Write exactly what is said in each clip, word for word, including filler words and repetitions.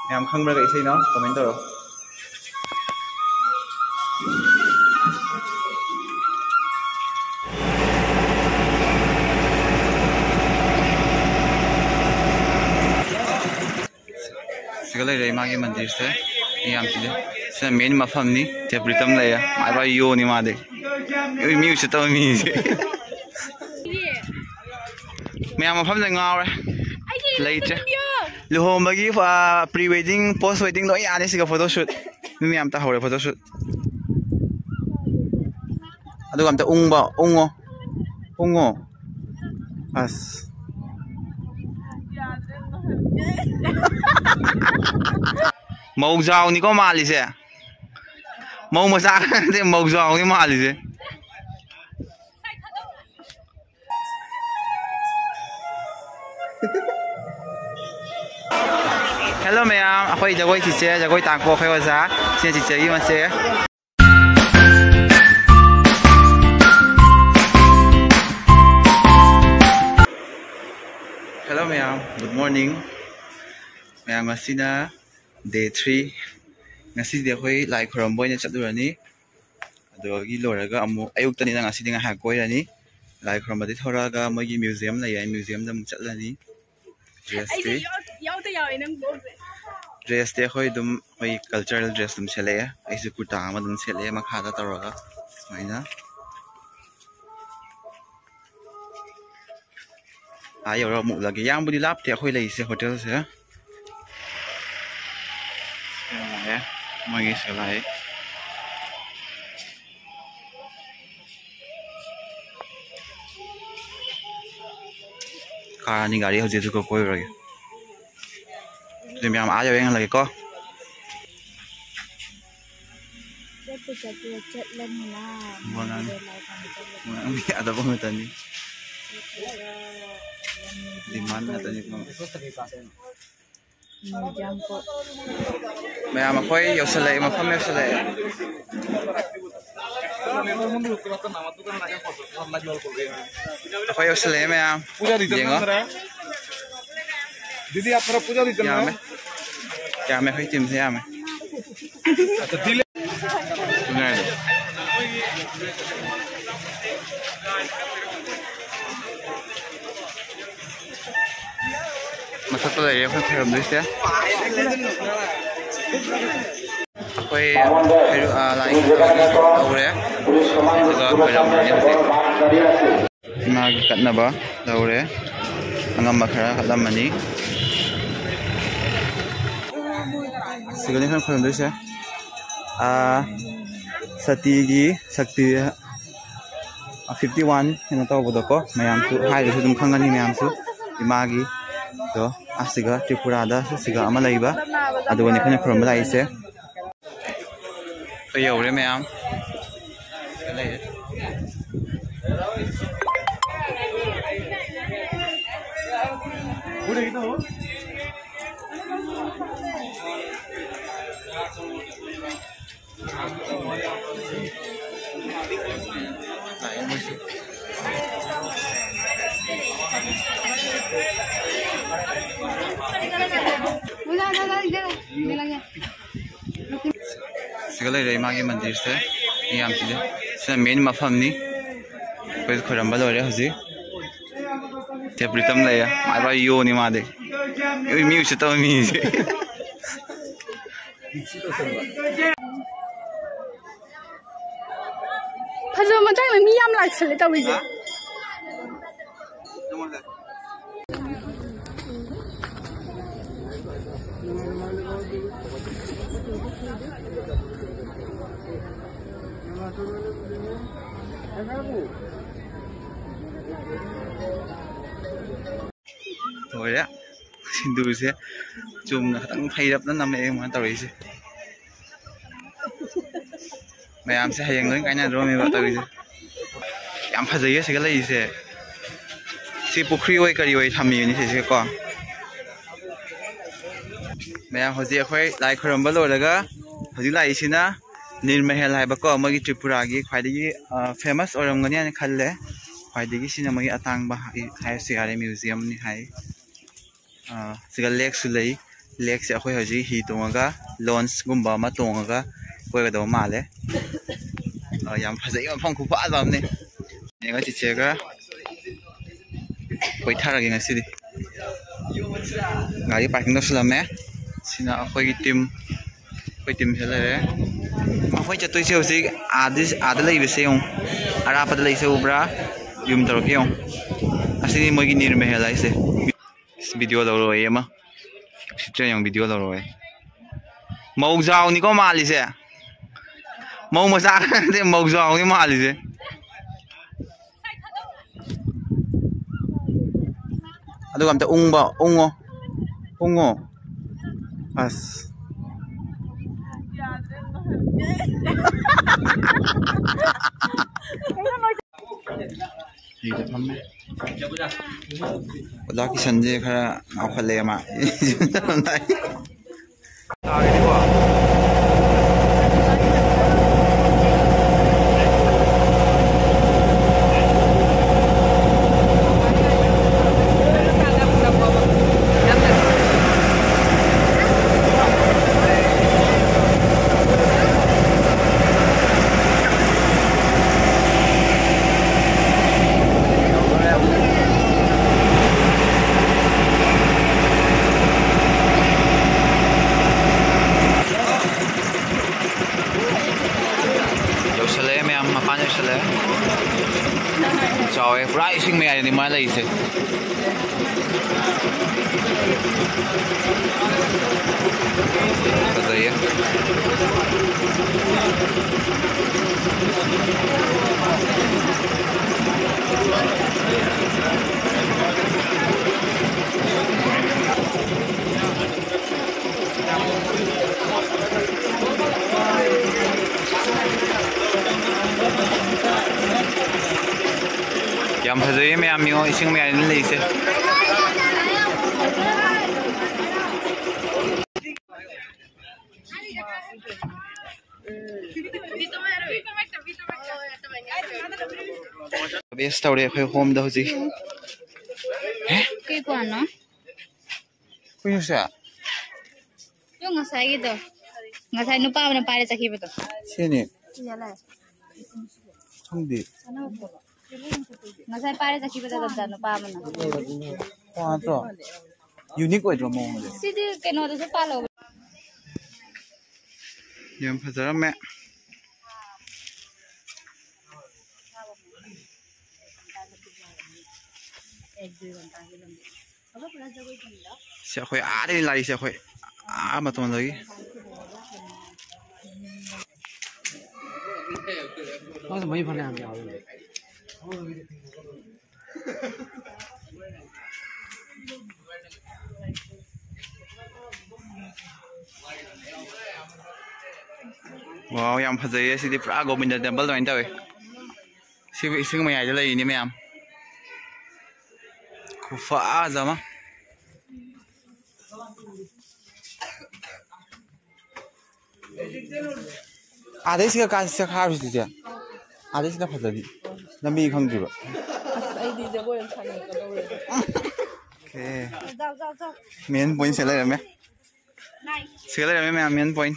ꯃꯌꯥꯝ ꯈꯪꯕ꯭ꯔꯥ ꯀꯩ ꯏꯁꯩꯅꯣ? ꯀꯃꯦꯟ ꯇꯧꯔꯣ꯫ ꯁꯤꯒ ꯂꯩꯔꯦ ꯃꯥꯒꯤ ꯃꯟꯗꯤꯔꯁꯦ꯫ ꯃꯤ ꯌꯥꯝ ꯆꯤꯜꯂꯦ꯫ ꯁꯤꯅ ꯃꯦꯟ ꯃꯐꯝꯅꯤ꯫ ꯁꯦ ꯄ꯭ꯔꯤꯇꯝ ꯂꯩꯔꯦ꯫ ꯃꯥꯏ ꯃꯥꯏ ꯌꯣꯅꯤ ꯃꯥꯗꯤ꯫ ꯃꯤ ꯎꯁꯤꯠꯇꯕ ꯃꯤꯁꯦ꯫ ꯃꯌꯥꯝ ꯃꯐꯝꯗ ꯉꯥꯎꯔꯦ꯫ ꯂꯩꯇ꯭ꯔꯦ꯫ ꯂꯨꯍꯣꯡꯕꯒꯤ, ꯄ꯭ꯔꯤ ꯋꯦꯗꯤꯡ, ꯄꯣꯁ ꯋꯦꯗꯤꯡ ꯂꯣꯏ ꯌꯥꯅꯤ ꯁꯤꯒ ꯐꯣꯇꯣ ꯁꯨꯠ꯫ ꯃꯤ ꯃꯌꯥꯝ ꯇꯧꯍꯧꯔꯦ ꯐꯣꯇꯣ ꯁꯨꯠ꯫ ꯑꯗꯨꯒ ꯑꯝꯇ ꯎꯪꯕ ꯎꯪꯉꯣ꯫ ꯎꯪꯉꯣ꯫ ꯑꯁ꯫ ꯃꯧꯖꯥꯎꯅꯤꯀꯣ ꯃꯥꯜꯂꯤꯁꯦ꯫ ꯃꯧ ꯃꯆꯥ ꯅꯠꯇꯦ, ꯃꯧꯖꯥꯎꯅꯤ ꯃꯥꯜꯂꯤꯁꯦ꯫ ꯍꯦꯜꯂꯣ ꯃꯌꯥꯝ, ꯑꯩꯈꯣꯏ ꯖꯒꯣꯏ ꯆꯤꯆꯦ, ꯖꯒꯣꯏ ꯇꯥꯛꯄ ꯑꯩꯈꯣꯏ ꯑꯣꯖꯥ꯫ ꯁꯤꯅ ꯆꯤꯆꯦꯒꯤ ꯃꯆꯦ꯫ ꯍꯦꯜꯂꯣ ꯃꯌꯥꯝ, ꯒꯨꯗ ꯃꯣꯔꯅꯤꯡ꯫ ꯃꯌꯥꯝ, ꯉꯁꯤꯅ ꯗꯦ ꯊ꯭ꯔꯤ꯫ ꯉꯁꯤꯗꯤ ꯑꯩꯈꯣꯏ ꯂꯥꯏ ꯈꯨꯔꯨꯝꯕ ꯑꯣꯏꯅ ꯆꯠꯂꯨꯔꯅꯤ꯫ ꯑꯗꯨꯗꯒꯤ ꯂꯣꯏꯔꯒ ꯑꯃꯨꯛ ꯑꯌꯨꯛꯇꯅꯤꯅ ꯉꯁꯤꯗꯤ ꯉꯥꯏꯍꯥꯛ ꯀꯣꯏꯔꯅꯤ꯫ ꯂꯥꯏ ꯈꯨꯔꯨꯝꯕꯗꯤ ꯊꯣꯔꯛꯑꯒ ꯃꯣꯏꯒꯤ ꯃ꯭ꯌꯨꯖꯤꯌꯝ ꯂꯩꯌꯦ, ꯃ꯭ꯌꯨꯖꯤꯌꯝꯗ ꯑꯃꯨꯛ ꯆꯠꯂꯅꯤ꯫ ꯗ꯭ꯔꯦꯁꯇꯤ ꯑꯩꯁꯦ ꯌꯥꯎ- ꯌꯥꯎꯗ ꯌꯥꯎꯋꯦ ꯅꯪ ꯕ꯭ꯂꯣꯛꯁꯦ꯫ ꯗ꯭ꯔꯦꯁꯇꯤ ꯑꯩꯈꯣꯏ ꯑꯗꯨꯝ ꯑꯩꯈꯣꯏ ꯀꯜꯆꯔꯦꯜ ꯗ꯭ꯔꯦꯁ ꯑꯗꯨꯝ ꯁꯦꯠꯂꯛꯑꯦ꯫ ꯑꯩꯁꯨ ꯀꯨꯔꯇꯥ ꯑꯃ ꯑꯗꯨꯝ ꯁꯦꯠꯂꯛꯑꯦ ꯃꯈꯥꯗ ꯇꯧꯔꯒ ꯁꯨꯃꯥꯏꯅ꯫ ꯑꯥ ꯌꯧꯔꯒ ꯑꯃꯨꯛ ꯎꯠꯂꯒꯦ꯫ ꯌꯥꯝꯕꯨꯗꯤ ꯂꯥꯞꯇꯦ ꯑꯩꯈꯣꯏ ꯂꯩꯔꯤꯁꯦ ꯍꯣꯇꯦꯜꯁꯦ꯫ ꯁꯤ ꯂꯥꯛꯑꯦ, ꯃꯣꯏꯒꯤ ꯁꯤ ꯂꯥꯛꯑꯦ꯫ ꯀꯥꯔꯅꯤ ꯒꯥꯔꯤ ꯍꯧꯖꯤꯛ ꯑꯗꯨꯒ ꯀꯣꯏꯔꯨꯔꯒꯦ꯫ ꯑꯗꯨꯗꯤ ꯃꯌꯥꯝ ꯑꯥ ꯌꯧꯔꯦ ꯌꯦꯡꯍꯜꯂꯒꯦꯀꯣ꯫ ꯆꯠꯄꯨ ꯆꯠꯄꯨ ꯆꯠꯂꯅꯤꯅ ꯋꯥ ꯉꯥꯡ- ꯃꯣꯏꯒꯤꯗꯣ ꯂꯥꯏ ꯈꯨꯔꯨꯝꯕ ꯆꯠꯂꯅꯤ꯫ ꯋꯥ ꯉꯥꯡꯕ ꯌꯥꯗꯕ ꯉꯥꯛꯇꯅꯤ꯫ ꯆꯠꯂꯒ ꯗꯤꯃꯥꯟ ꯉꯥꯛꯇꯅꯤ꯫ ꯃꯌꯥꯝ ꯑꯩꯈꯣꯏ ꯌꯧꯁꯜꯂꯛꯑꯦ, ꯃꯐꯝ ꯌꯧꯁꯜꯂꯛꯑꯦ꯫ ꯑꯩꯈꯣꯏ ꯌꯧꯁꯜꯂꯛꯑꯦ ꯃꯌꯥꯝ꯫ ꯌꯦꯡꯉꯣ꯫ ꯌꯥꯝꯃꯦ꯫ ꯌꯥꯝꯃꯦ, ꯑꯩꯈꯣꯏ ꯇꯤꯝꯁꯦ ꯌꯥꯝꯃꯦ꯫ ꯃꯊꯛꯇ ꯂꯩꯔꯦ ꯑꯩꯈꯣꯏ ꯈꯣꯏꯔꯝꯗꯣꯏꯁꯦ꯫ ꯑꯩꯈꯣꯏ ꯍꯩꯔꯨ-, ꯑ, ꯂꯥꯏ ꯀꯠꯄꯒꯤ ꯇꯧꯔꯦ꯫ ꯑꯗꯨꯒ ꯈꯣꯏꯔꯝꯗꯣꯏꯅꯦ ꯍꯧꯖꯤꯛ꯫ ꯏꯃꯥꯒꯤ ꯀꯠꯅꯕ ꯇꯧꯔꯦ꯫ ꯑꯉꯝꯕ ꯈꯔ ꯀꯠꯂꯝꯃꯅꯤ꯫ ꯁꯤꯒꯅꯤ ꯑꯩꯈꯣꯏꯅ ꯈꯣꯏꯔꯝꯗꯣꯏꯁꯦ꯫ ꯑ, ꯁꯇꯤꯒꯤ ꯁꯛꯇꯤ ꯐꯤꯐꯇꯤ ꯋꯥꯟ ꯀꯩꯅꯣ ꯇꯧꯕꯗꯣꯀꯣ, ꯃꯌꯥꯝꯁꯨ ꯍꯥꯏꯔꯁꯨ ꯑꯗꯨꯝ ꯈꯪꯒꯅꯤ ꯃꯌꯥꯝꯁꯨ꯫ ꯏꯃꯥꯒꯤ ꯗꯣ ꯑꯁꯤꯒ ꯇ꯭ꯔꯤꯄꯨꯔꯥꯗ ꯁꯤꯒ ꯑꯃ ꯂꯩꯕ, ꯑꯗꯨꯒꯅꯤ ꯑꯩꯈꯣꯏꯅ ꯈꯨꯔꯨꯝꯕ ꯂꯥꯛꯏꯁꯦ꯫ ꯑꯩꯈꯣꯏ ꯌꯧꯔꯦ ꯃꯌꯥꯝ꯫ ꯁꯤꯒ ꯂꯩꯔꯦ ꯏꯃꯥꯒꯤ ꯃꯟꯗꯤꯔꯁꯦ꯫ ꯃꯤ ꯌꯥꯝ ꯆꯤꯜꯂꯤ꯫ ꯁꯤꯅ ꯃꯦꯟ ꯃꯐꯝꯅꯤ꯫ ꯑꯩꯈꯣꯏ ꯈꯣꯏꯔꯝꯕ ꯂꯣꯏꯔꯦ ꯍꯧꯖꯤꯛ꯫ ꯆꯦ ꯄ꯭ꯔꯤꯇꯝ ꯂꯩꯔꯦ꯫ ꯃꯥꯏ ꯄꯨꯔꯥ ꯌꯣꯅꯤ ꯃꯥꯗꯤ꯫ ꯃꯤ, ꯃꯤ ꯎꯁꯤꯠꯇꯕ ꯃꯤꯁꯦ꯫ ꯐꯖꯕ ꯃꯇꯥꯡꯗ ꯃꯤ ꯌꯥꯝ ꯂꯥꯛꯁꯜꯂꯦ ꯇꯧꯔꯤꯁꯦ꯫ ꯂꯣꯏꯔꯦ꯫ ꯁꯤꯡꯖꯨꯁꯦ ꯆꯨꯝꯅ ꯈꯤꯇꯪ ꯐꯩꯔꯞꯅ ꯅꯝꯃꯛꯑꯦ ꯃꯥꯅ ꯇꯧꯔꯛꯏꯁꯦ꯫ ꯃꯌꯥꯝꯁꯦ ꯍꯌꯦꯡ ꯂꯣꯏ ꯀꯥꯏꯅꯗ꯭ꯔꯣꯃꯤꯕ ꯇꯧꯔꯤꯁꯦ꯫ ꯌꯥꯝ ꯐꯖꯩꯌꯦ ꯁꯤꯒ ꯂꯩꯔꯤꯁꯦ꯫ ꯁꯤ ꯄꯨꯈ꯭ꯔꯤ ꯑꯣꯏ ꯀꯔꯤ ꯑꯣꯏ ꯊꯝꯃꯤꯕꯅꯤ ꯁꯤꯁꯦꯀꯣ꯫ ꯃꯌꯥꯝ ꯍꯧꯖꯤꯛ ꯑꯩꯈꯣꯏ ꯂꯥꯏ ꯈꯣꯏꯔꯝꯕ ꯂꯣꯏꯔꯒ ꯍꯧꯖꯤꯛ ꯂꯥꯛꯏꯁꯤꯅ ꯅꯤꯔꯃꯍꯦꯜ ꯍꯥꯏꯕꯀꯣ, ꯃꯣꯏꯒꯤ ꯇ꯭ꯔꯤꯄꯨꯔꯥꯒꯤ ꯈ꯭ꯋꯥꯏꯗꯒꯤ, ꯑ, ꯐꯦꯃꯁ ꯑꯣꯏꯔꯝꯒꯅꯤ ꯍꯥꯏꯅ ꯈꯜꯂꯦ꯫ ꯈ꯭ꯋꯥꯏꯗꯒꯤ ꯁꯤꯅ ꯃꯣꯏꯒꯤ ꯑꯇꯥꯡꯕ ꯍꯥꯏ-, ꯍꯥꯏꯔꯁꯨ ꯌꯥꯔꯦ, ꯃ꯭ꯌꯨꯖꯤꯌꯝꯅꯤ ꯍꯥꯏ꯫ ꯑ, ꯁꯤꯒ ꯂꯦꯛꯁꯨ ꯂꯩ꯫ ꯂꯦꯛꯁꯦ ꯑꯩꯈꯣꯏ ꯍꯧꯖꯤꯛ ꯍꯤ ꯇꯣꯡꯉꯒ, ꯂꯣꯟꯁꯒꯨꯝꯕ ꯑꯃ ꯇꯣꯡꯉꯒ ꯀꯣꯏꯒꯗꯧꯕ ꯃꯥꯜꯂꯦ꯫ ꯑ, ꯌꯥꯝ ꯐꯖꯩ, ꯃꯐꯝ ꯈꯨꯐꯖ ꯑꯃꯅꯤ꯫ ꯅꯦꯒ ꯆꯤꯆꯦꯒ ꯀꯣꯏꯊꯔꯒꯦ ꯉꯁꯤꯗꯤ꯫ ꯒꯥꯔꯤ ꯄꯥꯔꯀꯤꯡ ꯇꯧꯁꯜꯂꯝꯃꯦ꯫ ꯁꯤꯅ ꯑꯩꯈꯣꯏꯒꯤ ꯇꯤꯝ, ꯑꯩꯈꯣꯏ ꯇꯤꯝꯁꯤꯗ ꯂꯩꯔꯦ꯫ ꯑꯩꯈꯣꯏ ꯆꯠꯇꯣꯏꯁꯦ ꯍꯧꯖꯤꯛ ꯑꯥꯗ, ꯑꯥꯗ ꯂꯩꯕꯁꯦ ꯌꯦꯡꯉꯨ, ꯑꯔꯥꯞꯄꯗ ꯂꯩꯁꯦ ꯎꯕ꯭ꯔꯥ? ꯌꯨꯝ ꯇꯧꯔꯛꯀꯦ ꯌꯦꯡꯉꯨ꯫ ꯑꯁꯤꯅꯤ ꯃꯣꯏꯒꯤ ꯅꯤꯔꯃꯍꯦꯜ ꯍꯥꯏꯁꯦ꯫ ꯚꯤꯗꯤꯑꯣ ꯂꯧꯔꯣꯏ ꯑꯃ꯫ ꯁꯤꯠꯇ꯭ꯔꯦ ꯌꯦꯡꯉꯨ, ꯚꯤꯗꯤꯑꯣ ꯂꯧꯔꯣꯏ꯫ ꯃꯧꯖꯥꯎꯅꯤꯀꯣ ꯃꯥꯜꯂꯤꯁꯦ꯫ ꯃꯧ ꯃꯆꯥ ꯅꯠꯇꯦ, ꯃꯧꯖꯥꯎꯅꯤ ꯃꯥꯜꯂꯤꯁꯦ꯫ ꯑꯗꯨꯒ ꯑꯝꯇ ꯎꯪꯕ, ꯎꯪꯉꯣ, ꯎꯪꯉꯣ꯫ ꯑꯁ꯫ ꯁꯤꯗ ꯐꯝꯃꯦ꯫ ꯑꯣꯖꯥ ꯀꯤꯁꯟꯁꯦ ꯈꯔ ꯉꯥꯎꯈꯠꯂꯛꯑꯦ ꯃꯥ꯫ ꯌꯧꯁꯜꯂꯛꯑꯦ ꯃꯌꯥꯝ, ꯃꯄꯥꯟ ꯌꯧꯁꯜꯂꯛꯑꯦ꯫ ꯆꯥꯎꯋꯦ, ꯄꯨꯔꯥ ꯏꯁꯤꯡ ꯃꯌꯥꯏꯗꯅꯤ ꯃꯥ ꯂꯩꯔꯤꯁꯦ꯫ ꯐꯖꯩꯌꯦ꯫ ꯌꯥꯝ ꯐꯖꯩꯌꯦ ꯃꯌꯥꯝ, ꯌꯦꯡꯉꯣ, ꯏꯁꯤꯡ ꯃꯌꯥꯏꯗ ꯂꯩꯁꯦ꯫ ꯕꯦꯁ ꯇꯧꯔꯦ ꯑꯩꯈꯣꯏ ꯍꯣꯝꯗ ꯍꯧꯖꯤꯛ꯫ ꯀꯩ ꯀ꯭ꯋꯥꯅꯣ? ꯀꯩꯅꯣꯁꯦ? ꯉꯁꯥꯏꯒꯤꯗꯣ, ꯉꯁꯥꯏ ꯅꯨꯄꯥ ꯑꯃꯅ ꯄꯥꯏꯔ ꯆꯠꯈꯤꯕꯗꯣ꯫ ꯁꯤꯅꯤ꯫ ꯈꯪꯗꯦ꯫ ꯉꯁꯥꯏ ꯄꯥꯏꯔ ꯆꯠꯈꯤꯕꯗꯣ ꯒꯝꯖꯥ ꯅꯨꯄꯥ ꯑꯃꯅ꯫ ꯇꯣꯉꯥꯟꯗ꯭ꯔꯣ? ꯌꯨꯅꯤꯛ ꯑꯣꯏꯗ꯭ꯔꯣ ꯃꯑꯣꯡꯁꯦ? ꯁꯤꯗꯤ ꯀꯩꯅꯣꯗꯁꯨ ꯄꯥꯜꯍꯧꯕ꯫ ꯌꯥꯝ ꯐꯖꯔꯝꯃꯦ꯫ ꯁꯤ ꯑꯩꯈꯣꯏ ꯑꯥꯗꯩ ꯂꯥꯛꯏꯁꯦ, ꯑꯩꯈꯣꯏ ꯑꯥ ꯃꯇꯣꯟꯗꯒꯤ꯫ ꯃꯥꯁꯨ ꯃꯩ ꯐꯅꯌꯥꯝ ꯌꯥꯎꯋꯤ꯫ ꯋꯥꯎ, ꯌꯥꯝ ꯐꯖꯩꯌꯦ꯫ ꯁꯤꯗꯤ ꯄꯨꯔꯥ ꯒꯣꯕꯤꯟꯗ ꯇꯦꯝꯄꯜ ꯑꯗꯨꯃꯥꯏꯅ ꯇꯧꯋꯦ꯫ ꯁꯤꯕꯨ ꯏꯁꯤꯡ ꯃꯌꯥꯏꯗ ꯂꯩꯔꯤꯅꯦ ꯃꯌꯥꯝ꯫ ꯈꯨꯐꯖ ꯑꯃ꯫ ꯑꯥꯗꯩ ꯁꯤꯒ ꯀꯥ-, ꯁꯤꯒ ꯈꯥꯔꯨꯁꯤ ꯆꯤꯆꯦ꯫ ꯑꯥꯗꯩ ꯁꯤꯅ ꯐꯖꯅꯤ꯫ ꯂꯝꯕꯤ ꯈꯪꯗ꯭ꯔꯤꯕ꯫ ꯑꯁ, ꯑꯩꯗꯤ ꯖꯒꯣꯏ ꯑꯃ ꯁꯥꯟꯅꯔꯛꯀꯗꯧꯔꯦ꯫ ꯑꯣꯀꯦ꯫ ꯖꯥꯎ, ꯖꯥꯎ, ꯖꯥꯎ꯫ ꯃꯦꯟ ꯄꯣꯏꯟꯁꯦ ꯂꯩꯔꯝꯃꯦ꯫ ꯁꯤꯒ ꯂꯩꯔꯝꯃꯦ ꯃꯌꯥꯝ, ꯃꯦꯟ ꯄꯣꯏꯟ꯫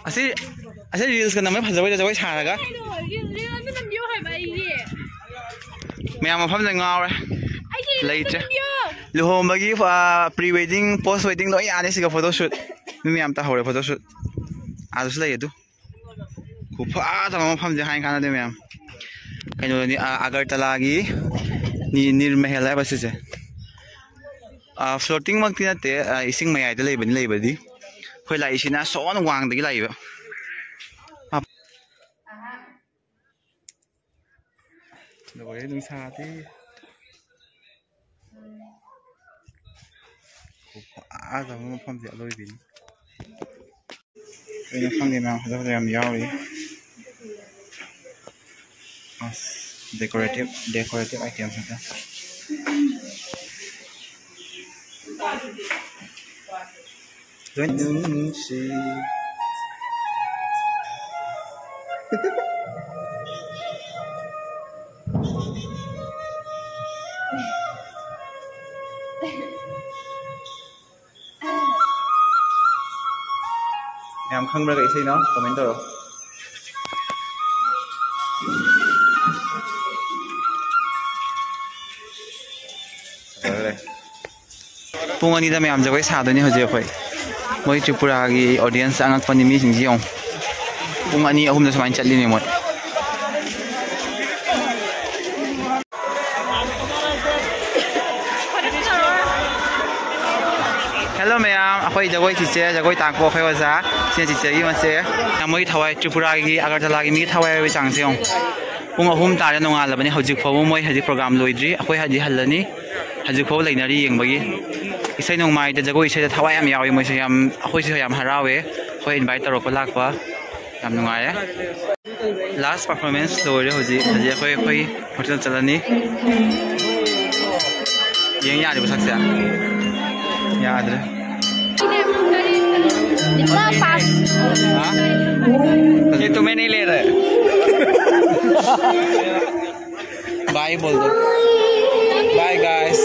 ꯑꯁꯤ, ꯑꯁꯤ ꯔꯤꯜꯁꯀ ꯅꯝꯕ ꯐꯖꯕꯩꯗ ꯖꯒꯣꯏ ꯁꯥꯔꯒ꯫ ꯀꯩꯅꯣ? ꯔꯤꯜ, ꯔꯤꯜ ꯑꯝꯇ ꯅꯝꯕꯤꯌꯣ ꯍꯥꯏꯕ ꯑꯩꯒꯤ꯫ ꯃꯌꯥꯝ ꯃꯐꯝꯗ ꯉꯥꯎꯔꯦ꯫ ꯑꯩꯒꯤ ꯔꯤꯜ ꯑꯝꯇ ꯂꯩꯇ꯭ꯔꯦ꯫ ꯅꯝꯕꯤꯌꯣ꯫ ꯂꯨꯍꯣꯡꯕꯒꯤ, ꯑ, pre wedding, post wedding ꯂꯣꯏ ꯌꯥꯅꯤ ꯁꯤꯒ photo shoot꯫ ꯃꯤ ꯃꯌꯥꯝ ꯇꯧꯍꯧꯔꯦ photo shoot꯫ ꯑꯗꯨꯁꯨ ꯂꯩ ꯑꯗꯨ꯫ ꯈꯨꯐꯖ ꯑꯃ ꯃꯐꯝꯁꯦ ꯍꯥꯏ ꯀꯥꯟꯅꯗꯦ ꯃꯌꯥꯝ꯫ ꯀꯩꯅꯣꯗꯅꯤ, ꯑ, ꯑꯒꯔꯇꯂꯥꯒꯤ ꯅꯤ-, ꯅꯤꯔ ꯃꯍꯦꯜ ꯍꯥꯏꯕ ꯁꯤꯁꯦ꯫ ꯑ, floating ꯃꯛꯇꯤ ꯅꯠꯇꯦ, ꯑ, ꯏꯁꯤꯡ ꯃꯌꯥꯏꯗ ꯂꯩꯕꯅꯤ ꯂꯩꯕꯗꯤ꯫ ꯑꯩꯈꯣꯏ ꯂꯥꯛꯏꯁꯤꯅ ꯑꯁꯣꯟ ꯋꯥꯡꯗꯒꯤ ꯂꯥꯛꯏꯕ꯫ ꯂꯣꯏꯔꯦ ꯅꯨꯡꯁꯥꯗꯤ꯫ ꯈꯨꯐꯖ ꯑꯃ ꯃꯐꯝꯁꯦ ꯑꯔꯣꯏꯕꯤꯅꯤ꯫ ꯀꯩꯅꯣ ꯈꯪꯗꯦ ꯃꯌꯥꯝ ꯐꯖ ꯐꯖ ꯌꯥꯝ ꯌꯥꯎꯔꯤ꯫ ꯑꯁ, decorative, decorative items ꯉꯥꯛꯇ꯫ ꯂꯣꯏ ꯅꯨꯡꯁꯤ꯫ ꯌꯥꯝ ꯈꯪꯕ꯭ꯔꯥ ꯀꯩ ꯏꯁꯩꯅꯣ? Comment ꯇꯧꯔꯣ꯫ ꯂꯣꯏꯔꯦ꯫ ꯄꯨꯡ ꯑꯅꯤꯗ ꯃꯌꯥꯝ ꯖꯒꯣꯏ ꯁꯥꯗꯣꯏꯅꯤ ꯍꯧꯖꯤꯛ ꯑꯩꯈꯣꯏ꯫ ꯃꯣꯏ ꯇ꯭ꯔꯤꯄꯨꯔꯥꯒꯤ audience ꯑꯉꯛꯄꯅꯤ, ꯃꯤꯁꯤꯡꯁꯤ ꯌꯦꯡꯉꯨ꯫ ꯄꯨꯡ ꯑꯅꯤ ꯑꯍꯨꯝꯗ ꯁꯨꯃꯥꯏꯅ ꯆꯠꯂꯤꯅꯤ ꯃꯣꯏ꯫ Hello ꯃꯌꯥꯝ, ꯑꯩꯈꯣꯏ ꯖꯒꯣꯏ teacher, ꯖꯒꯣꯏ ꯇꯥꯛꯄ ꯑꯩꯈꯣꯏ ꯑꯣꯖꯥ, ꯁꯤꯅ teacherꯒꯤ ꯃꯆꯦ꯫ ꯃꯣꯏꯒꯤ ꯊꯋꯥꯏ, ꯇ꯭ꯔꯤꯄꯨꯔꯥꯒꯤ ꯑꯒꯔꯇꯂꯥꯒꯤ ꯃꯤꯒꯤ ꯊꯋꯥꯏ ꯍꯥꯏꯕꯒꯤ ꯆꯥꯡꯁꯦ ꯌꯦꯡꯉꯨ꯫ ꯄꯨꯡ ꯑꯍꯨꯝ ꯇꯥꯔꯦ ꯅꯣꯡꯉꯥꯜꯂꯕꯅꯤ, ꯍꯧꯖꯤꯛ ꯐꯥꯎꯕ ꯃꯣꯏ ꯍꯧꯖꯤꯛ program ꯂꯣꯏꯗ꯭ꯔꯤ꯫ ꯑꯩꯈꯣꯏ ꯍꯧꯖꯤꯛ ꯍꯜꯂꯅꯤ꯫ ꯍꯧꯖꯤꯛ ꯐꯥꯎꯕ ꯂꯩꯅꯔꯤ ꯌꯦꯡꯕꯒꯤ꯫ ꯏꯁꯩ ꯅꯣꯡꯃꯥꯏꯗ, ꯖꯒꯣꯏ ꯏꯁꯩꯗ ꯊꯋꯥꯏ ꯌꯥꯝ ꯌꯥꯎꯏ ꯃꯣꯏꯁꯦ꯫ ꯌꯥꯝ, ꯑꯩꯈꯣꯏꯁꯨ ꯌꯥꯝ ꯍꯔꯥꯎꯋꯦ, ꯑꯩꯈꯣꯏ invite ꯇꯧꯔꯛꯄ ꯂꯥꯛꯄ꯫ ꯌꯥꯝ ꯅꯨꯡꯉꯥꯏꯔꯦ꯫ Last performance ꯂꯣꯏꯔꯦ ꯍꯧꯖꯤꯛ꯫ ꯍꯧꯖꯤꯛ ꯑꯩꯈꯣꯏ, ꯑꯩꯈꯣꯏ hotel ꯆꯠꯂꯅꯤ꯫ ꯌꯦꯡ ꯌꯥꯔꯤꯕ ꯁꯛꯁꯦ? ꯌꯥꯗ꯭ꯔꯦ꯫ इतना fast। हाँ? ये तुम्हें नहीं ले रहे। Bye बोल दो। Bye guys।